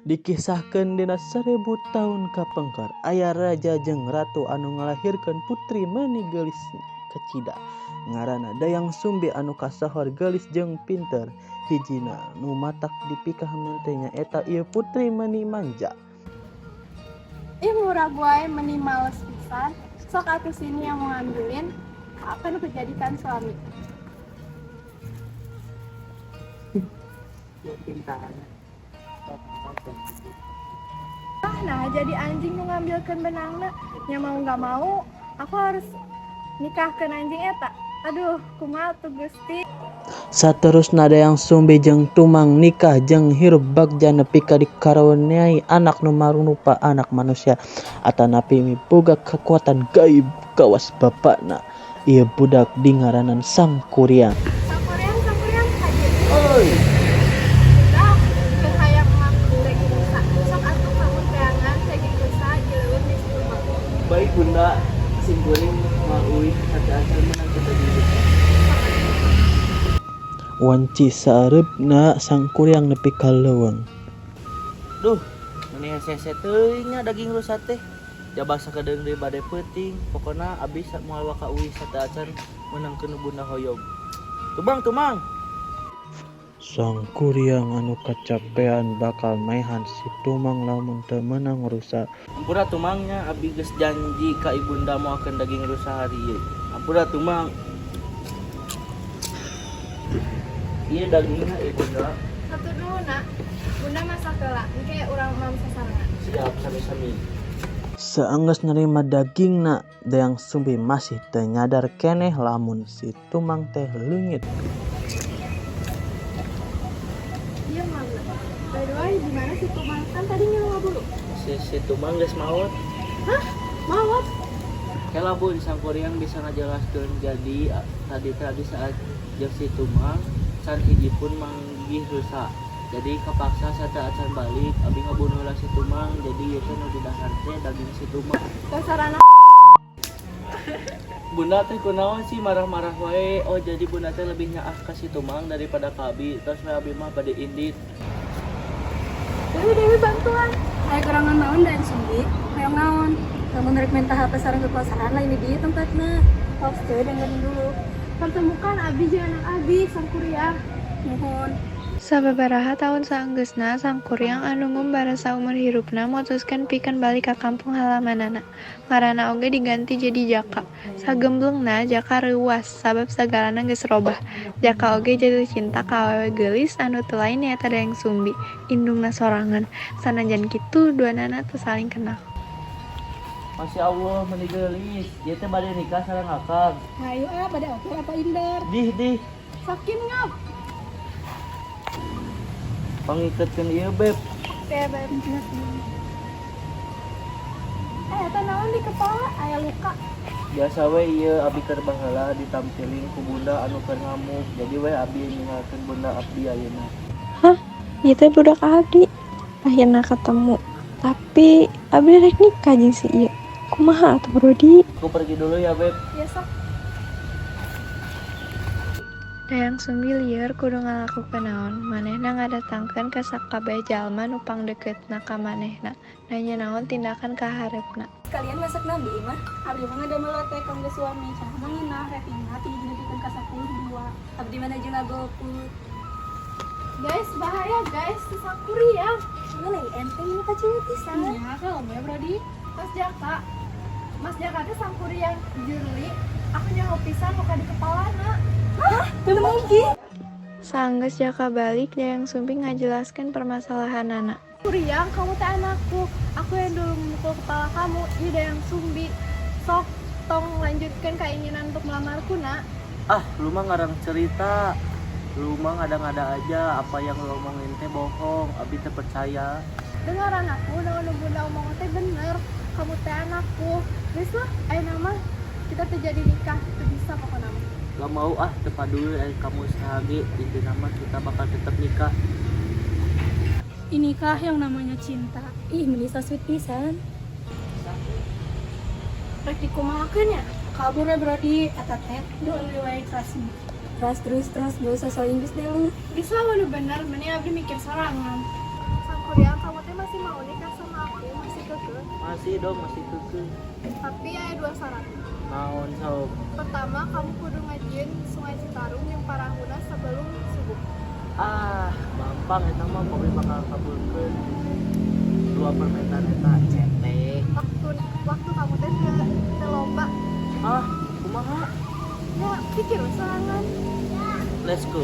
Dikisahkeun dina 1000 taun kapengker aya raja jeung ratu anu ngalahirkeun putri meuni geulis kacida. Ngaranna Dayang Sumbi anu kasohor geulis jeung pinter. Hijina nu matak dipikahomeun teh nyaeta ieu putri meuni manja. Ih, murag wae, meni males pisan. Sok atuh sini yang mau ngambilin, akan kujadikan suami. Ah, nah jadi anjing nu ngambilkeun benangna, nya mau nggak mau aku harus nikahkeun anjing eta. Aduh, kumaha tuh Gusti. Saterusna Dayang Sumbi jeung Tumang nikah jeung hirup bagja nepi ka dikaruniai anak nu marupa anak manusia atanapi miboga kakuatan gaib kawas bapana. Ieu budak dingaranan Sangkuriang. Sangkuriang, Sangkuriang, hadir. Oi. Udah, keur hayang ngambil daging rusa. Sok atuh kamu teangan daging rusa di leuweung di situ mah. Baik bunda, simkuring mau uih sateuacan meunang kita daging rusa. Wanci saeureupna Sangkuriang nepi ka leuweung. Duh, meni hese-hese teuing nya daging rusa teh. Jaba sakedeung deui bade peuting. Pokona abi moal waka uih sateuacan meunangkeun nu bunda hoyong. Tumang, tumang. Sangkuriang anu kacapean bakal maehan si Tumang lamun teu meunang rusa. Ampura tumangnya, abi geus janji ka ibunda moalkeun daging rusa hari ieu. Ampura tumang. Ieu dagingna ibunda. Satu dulu nak, bunda masak heula, engke urang mam sasarengan. Siap, sami-sami. Saenggeus nerima dagingna, Dayang Sumbi masih teu nyadar keneh lamun si Tumang teh leungit. Iya mana? By the way, di mana si Tumang? Kan tadi ngilu ngaburu. Si Tumang geus maot. Hah? Maot? Kela bun, Sangkuriang bisa ngajelaskeun. Jadi tadi teh abdi saat jeung si Tumang can hiji pun manggih rusa. Jadi kapaksa sateuacan balik, abi ngabunuh lah si Tumang. Jadi ieu teh nu didahar teh daging si Tumang. Dasarana. Bunda teh kunaon sih marah-marah wae. Oh, jadi bunda teh lebih nyaah ka si Tumang daripada ka abi. Terus we abi mah bade indit. Dewi, Dewi bantuan. Aya kurangan naon dan Sumbi? Hoyong naon? Lamun rek minta HP sareng kekuasaan lain di dieu tempatna. Tos teu dengerin dulu. Pertemukan abi jeung anak abi Sangkuriang. Nuhun. Sababaraha taun saenggeusna, Sangkuriang anu ngumbara saumur hirupna mutuskeun pikeun balik ka kampung halamanana. Ngaranna oge diganti jadi Jaka. Sagemblengna Jaka reuwas sabab sagalana geus robah. Jaka oge jatuh cinta ka awewe geulis anu teu lain nyaeta Dayang Sumbi, indungna sorangan. Sanajan kitu duanana teu saling kenal. Masya Allah, meni geulis. Ieu teh bade nikah sareng akang. Hayu ah, bade oke apa inder? Dih, dih. Sakin ngap. Pangiketkeun ieu beb. Oke, beb. Eta naon di kepala aya luka. Biasa we ieu abi keur baheula ditampiling ku bunda anu keur ngamuk. Jadi we abi ninggalkeun bunda abdi ayeuna. Hah? Ieu teh budak abdi. Akhirna ketemu. Tapi abdi rek nikah jeung si ieu. Kumaha atuh Brodi? Aku pergi dulu ya, Beb. Ya sok. Dayang Sumbi lieur kudu ngalakukeun naon. Manehna ngadatangkeun ka sakabeh jalma nu pangdeukeutna ka manehna. Nanya naon tindakan kahareupna. Kalian masak nabi mah? Abdi mah ngadamel lote kanggo suami. Cah mah ngeunah ratingna 7 nepikeun ka 10 2. Abdi mah nuju ngaGoFood. Guys, bahaya guys, si Sangkuriang. Mulai enteng ini kacau pisan. Iya, kalau ya Brodi. Mas Jaka. Mas Jaka teh Sangkuriang jurli. Aku nyaho pisan luka di kepalana. Hah? Teu mungkin. Saenggeus Jaka balik, Dayang Sumbi ngajelaskeun permasalahanana. Sangkuriang, kamu teh anakku. Aku yang dulu memukul kepala kamu. Iya Dayang Sumbi. Sok tong lanjutkan keinginan untuk melamarku, nak. Ah, lu mah ngarang cerita. Lu mah ngada-ngada aja, apa yang lu omongin teh bohong, abi teh percaya. Dengaran aku, dengan bunda omong teh bener. Kamu teh anakku. Geus lah, ayeuna mah kita teh jadi nikah, teu bisa pokokna mah. Gak mau ah, teu paduli kamu sahage, intina mah kita bakal tetap nikah. Inikah yang namanya cinta. Ih, Melisa sweet pisan. Rek dikumahakeun nya? Kabur ya Brodi, eta teh the only way, trust me. Trust terus, trust, gak usah so Inggris deh lu. Geus lah, udah bener, mending abdi mikir sorangan. Sangkuriang. Sangkuriang, kamu teh masih mau nikah sama aku? Masih keukeuh? Masih dong, masih keukeuh. Tapi aya dua syarat. Naon sok? Pertama, kamu kudu ngajieun Sungai Citarum jeung parahuna sebelum subuh. Ah, gampang eta mah, pokoknya bakal kabulkeun dua permintaan eta cetek. Waktu waktu kamu teh teu loba. Ah, kumaha? Ya, pikir we sorangan. Let's go.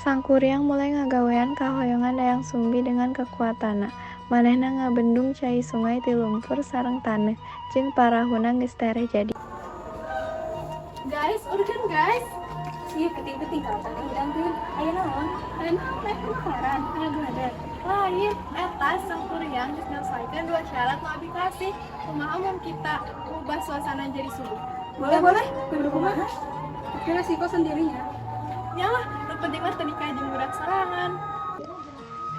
Sangkuriang mulai ngagawean kahoyongan Dayang Sumbi dengan kekuatanna. Manehna ngabendung cai sungai ti lumpur sareng taneuh, jeung parahuna geus tereh jadi. Guys, urgen guys. Ih, peuting-peuting kapan ngahudangkeun? Aya naon? Aya naon? Aya kebakaran, aya geledek. Lain, eta Sangkuriang geus nyelesaikan dua syarat nu abi kasih. Kumaha mun kita ubah suasana jadi subuh? Boleh, boleh. Kudu kumaha? Tapi resiko sendirinya. Nya lah, nu penting mah teu nikah jeung budak sorangan.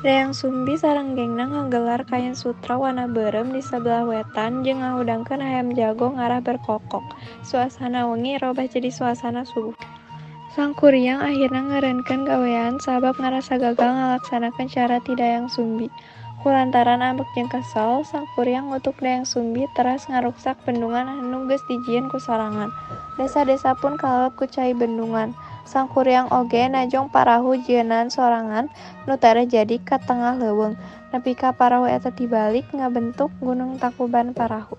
Dayang Sumbi sareng gengna ngagelar kain sutra warna beureum di sabelah wetan jeung ngahudangkeun hayam jago ngarah berkokok. Suasana wengi robah jadi suasana subuh. Sangkuriang akhirna ngeureunkeun gawean sabab ngarasa gagal ngalaksanakeun syarat ti Dayang Sumbi. Kulantaran ambek jeung kesel, Sangkuriang ngutuk Dayang Sumbi teras ngaruksak bendungan anu geus dijieun ku sorangan. Desa-desa pun kalelep ku cai bendungan. Sangkuriang oge najong parahu jieunan sorangan nu tereh jadi ka tengah leuweung, nepi ka parahu eta tibalik ngabentuk Gunung Tangkuban Parahu.